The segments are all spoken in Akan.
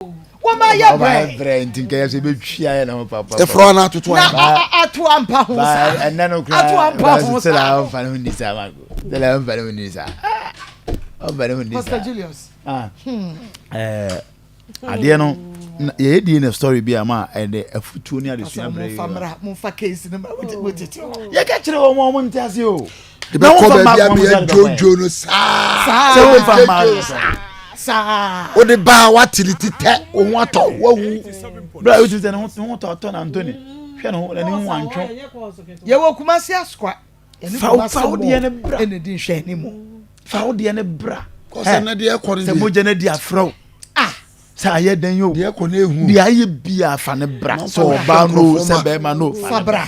Wɔma yɛ brɛ. Brɛ nti nka yɛ sɛ ebetwi ayɛ na ho papa. Efura na atoto ayɛ. Na ato ampa ho saa. Ɛnɛ no kura. Ato ampa ho saa. Sɛlɛ ɔnfa ne ho ni saa mako. Sɛlɛ ɔnfa ne ho ni saa. Ɔnfa ne ho ni saa. Pastor Julius. Ah. Ɛɛ adeɛ no yɛyɛ die na story bi a ma ɛde afutuo ne adesua brɛ yi. Momfa case no ma wotete hɔ. Yɛka kyerɛ wɔn a wɔn nte ase o. Bɛkɔ baabi a bɛyɛ dwodwo no saa. Sɛ womfa mmaa no saa. Wode baa wate ne ti tɛ wo ho atɔ wawu. Bra a wotumi sɛ ne ho tɔ atɔ na Antoni hwɛ ne ho n'ani ho antwo. Yɛwɔ Kumasi Asokwa. Fa wo fa wo deɛ ne bra. Ɛna di nhwɛ ne mu. Fa wo deɛ ne bra. Kɔsɛ na deɛ ɛkɔ ne deɛ. Sɛ mogya no di afrɛ wo. Ah. Sɛ ayɛ dɛn yi o. Deɛ ɛkɔ ne ehu. Deɛ ayɛ bia fa ne bra. Sɛ ɔbaa no sɛ bɛrima no fa bra.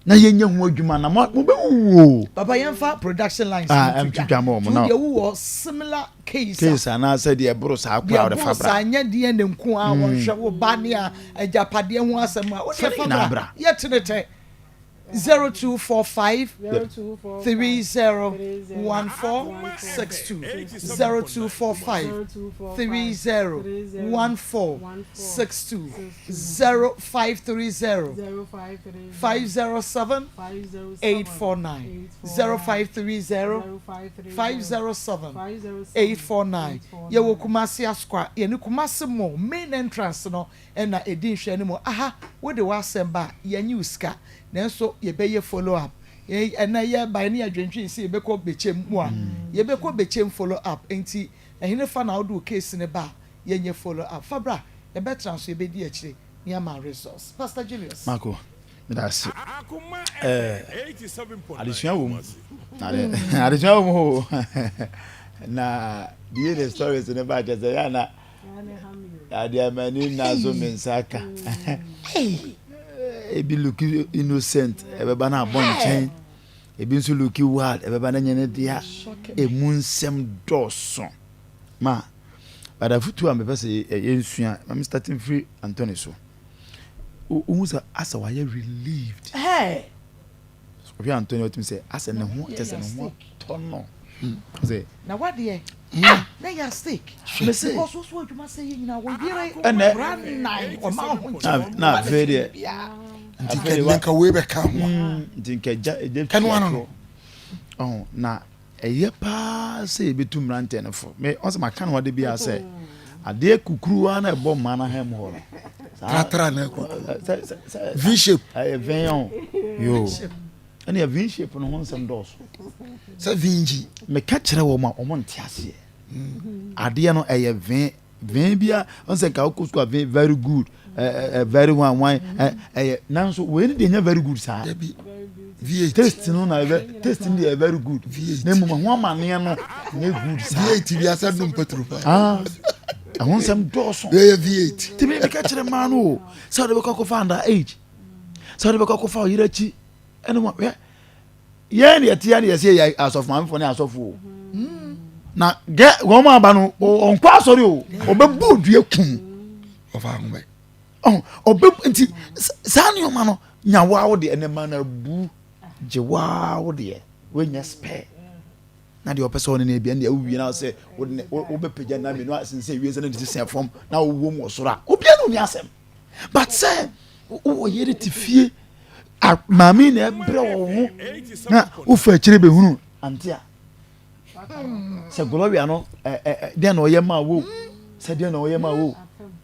Na yɛnyɛ ho adwuma na mo bɛwuwu o. Papa yɛmfa production lines ah, no to dwa ma wɔn na deɛ wowɔ similar case case anaasɛ deɛ ɛboro saa koraa wɔde fa bra deɛ ɛboro saa nyɛ deɛ ne nko a hmm. wɔhwɛ wo ba ne a agyapadeɛ ho asɛm a wɔde fa bra yɛtene tɛ 0245 301462 0245 301462 0530 507 849 0530 507 849 Yɛwɔ Kumasi Asokwa, yɛne Kumasi Mall main entrance no na ɛdi nhwɛanimu. Aha wode w'asɛm ba a, yɛnnye wo sika nanso yɛbɛyɛ follow up. Ɛnnɛ yɛbae ne yɛdwendwen sɛ yɛbɛkɔ Bɛkyɛm mu a, yɛbɛkɔ Bɛkyɛm follow up. Enti ɛhenefa na wode wo case no ba a yɛnyɛ follow up? Fa bra. Yɛbɛtra nso yɛbɛdi akyire ne ama results. Pastor Julius. Marco, meda ase. Eh, adesua wɔ mu. Adesua wɔ mu o. Na die ne stories ne ba kyɛ sɛ yɛ na adeɛ amani nna so me nsa ka. Ebi look innocent, ɛbɛba na abɔ nkyɛn. Ebi nso look wild, ɛbɛba na nyɛ ne dea. Emu nsɛm dɔɔso. Ma But afutuo a mepɛ sɛ yɛnsua, ma me starting firi Anthony so. Wohu sɛ asɛ wayɛ relieved. Wohwɛ Anthony ɔtumi sɛ asɛ ne ho kyɛ sɛ ne ho atɔ no. Sɛ na wadeɛ ah na yɛ steak. Mese because woso adwuma sɛ yɛ nyina wɔ yere ɛnɛ kora nan ɔma ho nkyɛ na afei deɛ nti nka wei bɛka ho nti nka gya gya kɛno ano no ɔho na Ɛyɛ paa sɛ yɛbɛtu mmeranteɛ no fo. Me, ɔsɛ maka no ade biara sɛ, adeɛ kukuruwa na ɛbɔ mmaa no ahɛn mu hɔ no. Tratra na ɛkɔ. V shape. Ɛyɛ V o. Yoo. Ɛne V shape no ho nsɛm dɔɔso. Sɛ V ngyi. Meka kyerɛ wɔn a wɔn nte aseɛ. Adeɛ no ɛyɛ V. Vee bia ɔn sɛ nka wokɔ sukuu a vee very good ɛ ɛ very one one ɛ ɛyɛ nanso wei ne deɛ nyɛ very good saa. Dabi V8. Taste no na ɛbɛ taste no deɛ very good. V8. Na mmom ɛho amaneɛ no nyɛ good saa. V8 bi asɛ num petrol pa. Ah ɛho nsɛm dɔɔso. Ɛyɛ V8. Tìmí mi ka kyerɛ mmaa no o sɛ ɔde bɛkɔ akɔfa under age sɛ ɔde bɛkɔ akɔfa ɔyere akyi ɛne wɔn hwɛ. Yɛn deɛ ɛte yɛn deɛ sɛ yɛ asɔfo maamefoɔ ne asɔfo o na gɛ wɔn aba no ɔnkɔ asɔre o ɔbɛbu dua kum ɔfa ahomɛ ɔbɛ nti saa nneɛma no nya waawo deɛ ɛnɛ ma na bu gye waawo deɛ wɔnyɛ spare na deɛ ɔpɛ sɛ ɔne no ebia deɛ wowie na sɛ wobɛpagya na mmienu asensɛn wie sɛ ne de sɛn fam na wowɔ mu wɔ soro a obiara ne ɔni asɛm but sɛ wowɔ yere te fie maame na ɛbrɛ wɔ ho na wofa akyire bɛhunu ante a sɛ gloria no deɛ na ɔyɛ ma wo sɛ deɛ na ɔyɛ ma wo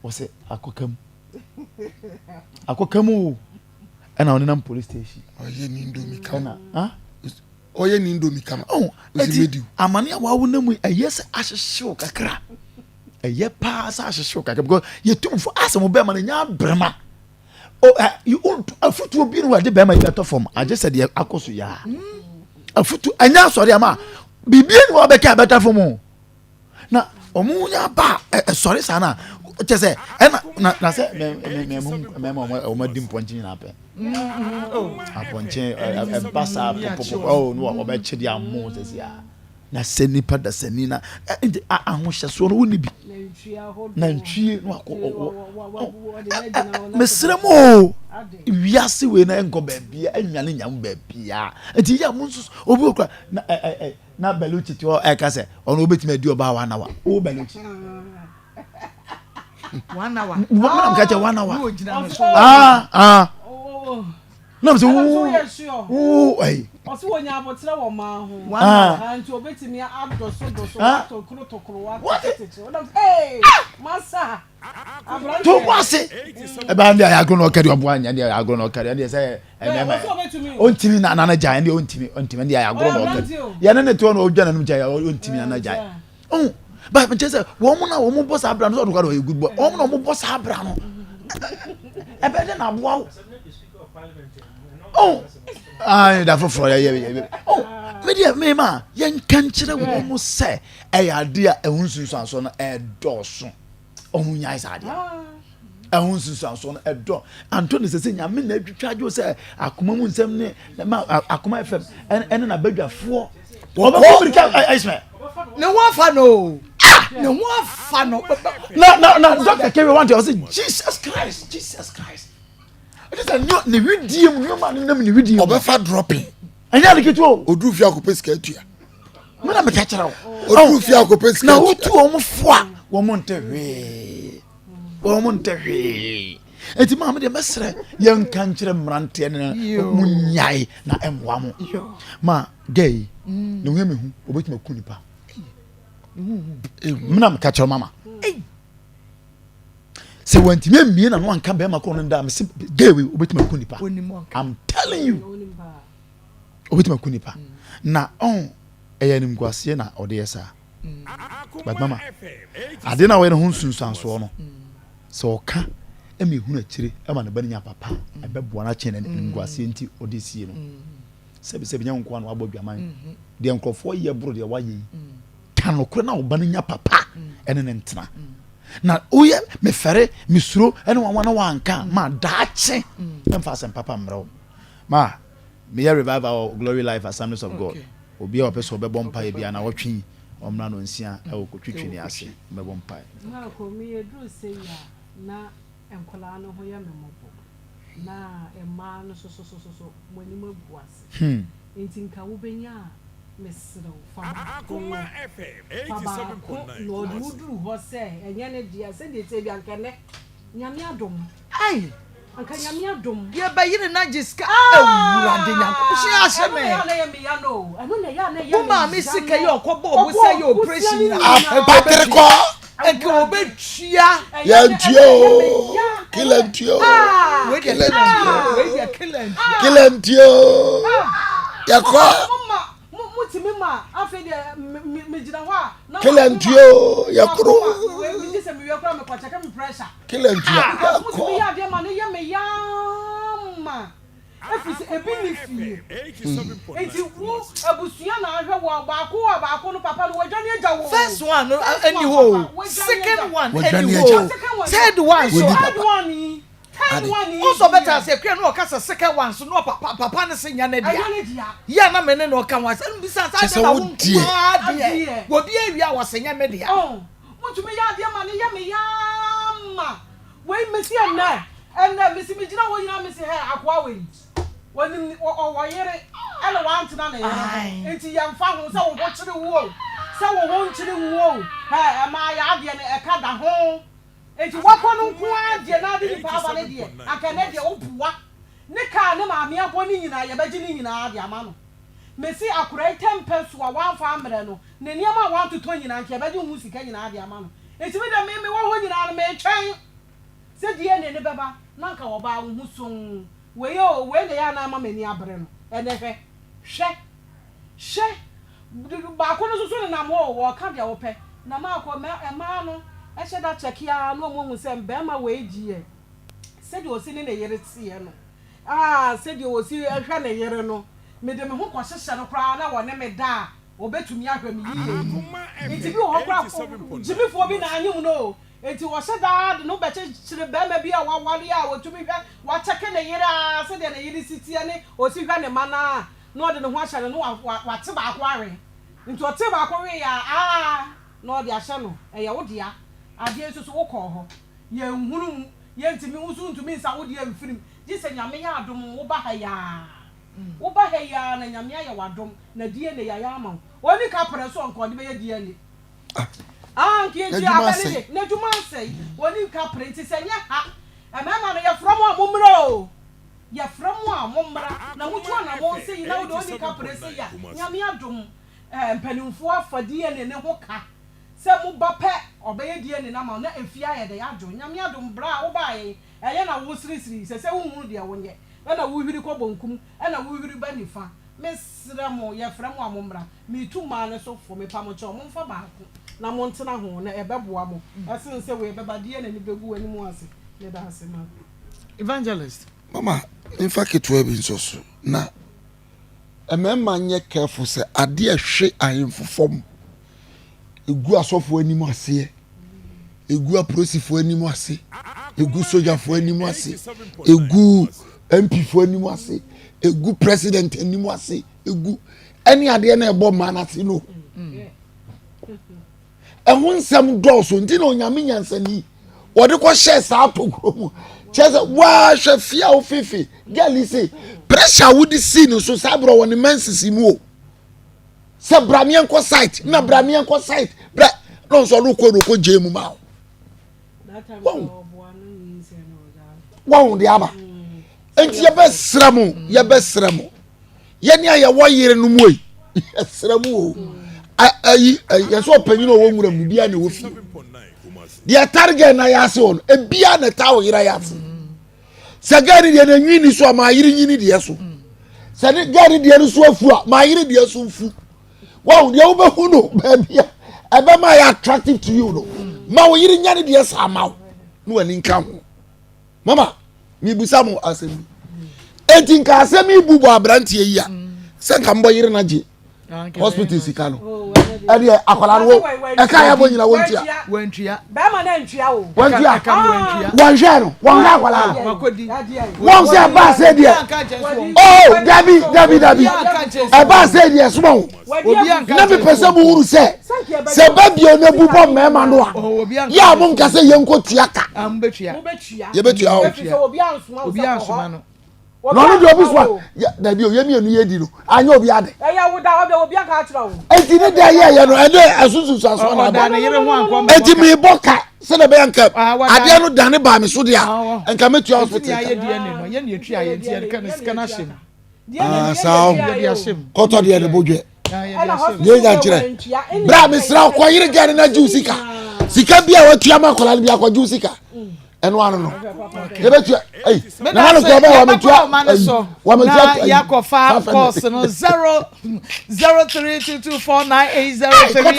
wɔ sɛ akɔka mu akɔka mu o ɛna ɔnenam police station ɔyɛ ne ndomi kama ɛna ɔyɛ ne ndomi kama ɔn ɛti amane a wawo na mu ɛyɛ sɛ ahyehyew kakra ɛyɛ paa sɛ ahyehyew kakra because yɛtum fo asɛ mo bɛrima no nya abrɛma afutuo bi no wɔde bɛrima yi bɛtɔ fam agye sɛ deɛ akɔ so yaa afutuo ɛnyɛ asɔre ama biribi ni wɔbɛka ɛbɛtɔ fam o na wɔn nya ba ɛsɔre saa na kyɛ sɛ ɛna na na sɛ mɛ mɛ mɛ mɛ mɛ wɔn adi mpɔnkye nyinaa pɛ apɔnkye ɛba saa pɔpɔpɔ ɔɔ no wɔbɛkye de amo sɛsi a. Na sɛ nipa dasani na nti ahohyɛsoɔ no wonni bi nantwie no akɔ ɔwɔ mesrɛ mu o wiase wei na ɛnkɔ baabia ɛnwane nya mu baabia nti yɛ mo nso obi okura na ɛ ɛ na Bellucci te hɔ ɛka sɛ ɔno obetumi adi ɔbaa wa na wa o Bellucci. One hour. Mena mka kyɛ one hour. Ah ah. Na sɛ wo wo ayi. Ɔsɛ wɔnya abotrɛ wɔ maa ho. Ah. Nti obetumi adɔ so dɔ so atokoro tokoro wato tete. Ɔdam ee masa. To mu ase. Ɛbɛn deɛ agorɔ na ɔkari ɔboa nyɛ deɛ agorɔ na ɔkari ɛdeɛ sɛ ɛmɛɛmɛ. Ɔntumi na nana gya ɛdeɛ ɔntumi ɔntumi ɛdeɛ agorɔ na ɔkari. Yɛne ne toɔ na ɔdwa n'anum gya ɔntumi nana gya. Ɔn ba nkyɛn sɛ wɔn mu na wɔn bɔ saa abira no sɛ ɔno kora ɔyɛ good boy wɔn na wɔn bɔ saa abira no ɛbɛ de na aboa wo ɔn aa da foforɔ yɛ yɛ yɛ ɔn mi deɛ mi ma yɛn nka nkyerɛ wɔn mo sɛ ɛyɛ adeɛ a ɛho nsunsuansoɔ no ɛdɔɔso ɔho nyae saa adeɛ ɛho nsunsuansoɔ no ɛdɔ Anthony sɛ sɛ nyame na atwitwa adwo sɛ akoma mu nsɛm ne ma akoma fm ɛne n'abadwafoɔ wɔbɛkɔ mirika ɛsmɛ ne ho afa no ah! ne ho afa no na na na dr kerry wante ɔsɛ jesus christ jesus christ ɛte sɛ ne widie mu nneɛma ne nam ne widie mu ɔbɛfa dropping ɛnyɛ ade ketewa o oduru fie akɔpɛ sika atua me na meka kyerɛ wo oduru fie akɔpɛ sika na wotu wɔn fo a wɔn nte hwee wɔn nte hwee eti maame deɛ mɛsrɛ yɛnka nkyerɛ mmeranteɛ ne mo nyae na ɛmmoa mo ma gɛ yi mm. ne ho yɛ mehu obɛtumi aku nipa mena meka kyerɛ mama sɛ wantumi ammie na no anka bɛrima korɔ no da mese gɛ wei obɛtumi aku nipa I'm telling you obɛtumi aku nipa na ɔn ɛyɛ animguaseɛ na ɔde yɛ saa But mama, adeɛ no a wɔyɛ no ho nsunsuansoɔ no, sɛ ɔka ma ehunu akyire ma ne ba no nya papa a, ɛbɛboa no akyɛn animguaseɛ nti ɔde sie no. Sɛbi sɛbi nyɛ wo nko ara na wabɔ adwaman. Deɛ nkurɔfoɔ yɛ boro deɛ wayɛ yi. Ka nokorɛ na wo ba no nya papa ɛne ne ntena. Na woyɛ mefɛre, mesuro ɛne wanwa na wanka ma daakye ɛmfa asɛm papa mmerɛ wo. Ma meyɛ revival wɔ Glory Life Assemblies of God. Obi a ɔpɛ sɛ ɔbɛbɔ mpaeɛ biara nawɔtwe yi ɔmmra nɔnsia wɔ kotwitwi no ase mmɛbɔ mpaeɛ. Marco, me eduru sei a na nkwadaa no ho yɛ me mmɔbɔ na mmaa no sosososo mo anim agu ase nti nka wobɛnya a mesrɛ wo fa baako no fa baako na ɔde wo duru hɔ sɛ ɛnyɛ ne dea sɛdeɛ ɛteɛ bi anka ɛnɛ Nyame adom. Ai. Anka Nyame adom. Yɛ bɛ yere na gye sika awurade nyankopɔn hyɛ ahyɛ me. Ɛno na ɛyɛ a na ɛyɛ me ya no o. Ɛno na ɛyɛ a na ɛyɛ me ya no. Wo maame sika yi ɔkɔ bɔ ɔbo sɛ yɛ operation nyina. Apatrikɔ. Nka ɔbɛ tua. Yɛ ntua o. Kila ntua o. Kila ntua. Wei deɛ kila ntua. Kila ntua o. Yɛ kɔ. Motumi ma afei deɛ megyina hɔ a na Kila ntua o yɛ koro. Megye sɛ mewie koraa mekɔ kyɛkɛ me pressure. Kila ntua ah, yɛ kɔ. Motumi yɛ adeɛ ma no yɛ me yaa ma ɛfiri sɛ ebi ne fie. Nti wo abusua na ahwɛ wo baako a baako no papa no wadwane agya wo. First one no ɛni hɔ o second one ɛni hɔ o third one so. Third one yi. Wo sɛ ɔbɛte aseɛ kura na ɔka sɛ second one so na papa papa no se nya ne dea yɛ na me ne na ɔka ho asɛm bisa sɛ adɛn na wo nkoaa deɛ wɔbi awia a wɔse nyɛ me dea. Motumi yɛ adeɛ ma no yɛ me yaa ma wei mesi ɛnɛ ɛnɛ mesi megyina hɔ nyinaa mesi hɛ akoa wei wɔnim ɔwɔ yere ɛna wantena ne yere ho nti yɛmfa ho sɛ wo ho kyere wo o sɛ wo ho nkyere wo o hɛ ɛmaa yɛ adeɛ no ɛka da ho. Enti wakɔ no nko ara deɛ na ade nipa aba no deɛ anka ɛnɛ deɛ wo boa ne kaa ne maame abɔ ne nyinaa yɛbɛgye ne nyinaa de ama no mese akora yi tɛmpɛ so a wamfa ammrɛ no ne nneɛma a wantotɔ nyinaa anka yɛbɛgye ho sika nyinaa de ama no enti me deɛ me mewɔ hɔ nyinaa no metwɛn sɛ DNA no bɛba na anka ɔbaa wo ho soo wei oo wei na ɛyɛ a na ama m'ani abere no ɛnɛ hwɛ hwɛ hwɛ Baako no nso so nenam hɔ o, ɔɔka deɛ ɔpɛ. Na maakɔ, mɛ, mmaa no hyɛ da kyɛke ara na wɔahu sɛ barima wei deɛ, sɛdeɛ ɔsi ne ne yere teɛ no, ah, sɛdeɛ ɔsi hwɛ ne yere no, mede me ho kɔhyehyɛ no koraa na ɔne me da a, ɔbɛtumi ahwɛ me yie. Nti bi wɔ hɔ koraa, gyimifoɔ bi na anyem no o, nti ɔhyɛ da ara de ne ho bɛkyekyere barima bi a waware a ɔtumi hwɛ, wakyɛke ne yere ara sɛdeɛ ne yere si teɛ ne ɔsi hwɛ ne mma no ara. na ɔde ne ho ahyɛ no na wate baako awe. Nti ɔtee baako weeɛ a, aa, na ɔde ahyɛ no, ɛyɛ wo dea. Adeɛ nso so wokɔɔ hɔ, yɛnhunu mu, yɛntumi, wo nso wontumi nsa wo deɛ mfiri mu, gye sɛ Nyame yɛ adom woba ha yi ara. Woba ha yi ara na Nyame ayɛ wo adom na DNA yɛayɛ ama wo. Ɔnni kaprɛ so ɔnka ɔde bɛyɛ DNA. Ah, nka yɛntua N'adwuma abɛ ne asɛe. de, n'adwuma asɛe. Wɔnni kapre nti sɛ nyɛ ha. Mmarima no yɛfrɛ mo a mommra o. Yɛfrɛ mo a mommra na motu anamɔn sei na wode ɔnni kapre sei a, Nyame adom eh, mpanimfoɔ afa DNA no ho ka sɛ moba pɛ ɔbɛyɛ DNA no ama wo na efie ayɛ dɛ adwo. Nyame adom bra a wobaeɛ yi ɛyɛ na woseresere yi sɛsɛ wonhunu deɛ wonyɛ ɛna wohwiri kɔ bonkum ɛna wohwiri ba nifa. Mesrɛ mo yɛfrɛ mo a mommra. Metu mmaa no so fo mepa mo kyɛw momfa baako na montena ho na ɛbɛboa mo ɛsen sɛ wei ɛbɛba DNA no bɛgu w'anim ase. Meda ase ma. Evangelist. Mama memfa ketewa bi nso so na mmarima nyɛ careful sɛ adeɛ ɛhwe ahemfo fam egu asɔfoɔ anim aseɛ egu apolisifoɔ anim ase egu sogyafoɔ anim ase egu MPfoɔ anim ase egu president anim ase egu ɛne adeɛ na ɛbɔ mmaa n'ase no ɛho nsɛm dɔɔso nti na onyame nyansani wɔde kɔhyɛ saa tokuro mu kyerɛ sɛ wɔahwɛ fie a wofefe girl yi se pressure a wode sii no so saa berɛ wɔ ne menses mu o sɛ bra meɛnkɔ site na bra meɛnkɔ site bra na ɔnso ɔno kɔ no kɔ gye mu ma wo wɔn de aba nti yɛbɛsrɛ mo yɛbɛsrɛ mo yɛne a yɛwɔ yere no mu yi yɛsrɛ mo o ayi yɛsɛ ɔpanyin a ɔwɔ nwura mu bia na ɛwɔ fie deɛ ɛtare gɛn na yɛase wɔ no ebia na ɛta wɔ yere yɛase sɛ gɛn ne deɛ na nwi ni so a maa yere nyini deɛ so sɛ ne gɛn ne deɛ no so afu a maa yere deɛ so nfu wɔn deɛ wobɛhu no baabi a ɛbɛma yɛ attractive to you no ma wo yere nya ne deɛ saa ma wo na w'ani nka ho mama mibusa mo asɛm bi eti nka asɛm yi bu bɔ aberanteɛ yi a sɛ nka mbɔ yere na gye hospital sika no ɛdeɛ akwadaa no wo ɛka yɛ bɔ nyina wɔntua wɔntua bɛrima na ntua o wɔntua wɔnhwɛ no wɔnhwɛ akwadaa no wɔn sɛ ɛbaa sɛ deɛ oh dabi dabi dabi ɛbaa sɛ deɛ soma wo na mepɛ sɛ mohunu sɛ sɛ ba bio no bu bɔ mmarima no a yɛ a monka sɛ yɛnkɔ tua ka yɛbɛtua o na ɔno deɛ obi so a dabi o yɛ mmienu yɛ di no anyɛ obi ade eti ne deɛ yɛ yɛ no ɛde ɛsusu aso na abɔ eti mi bɔ ka sɛdeɛ bɛyɛ nka adeɛ no dane baa mi so deɛ a nka mɛtua hospital ka. Ah, saa kɔtɔ deɛ ne bo dwɛ deɛ nya nkyerɛ bra mesrɛ wo kɔyere gɛ no na gye wo sika sika bi a watua ma akwadaa no bi akɔgye wo sika ɛno ano no yɛbɛtua ɛyi na ha no kɔ ɛbɛyɛ wɔmɛtua ɛyi wɔmɛtua ɛyi yakɔfa kɔɔso no 0032249803.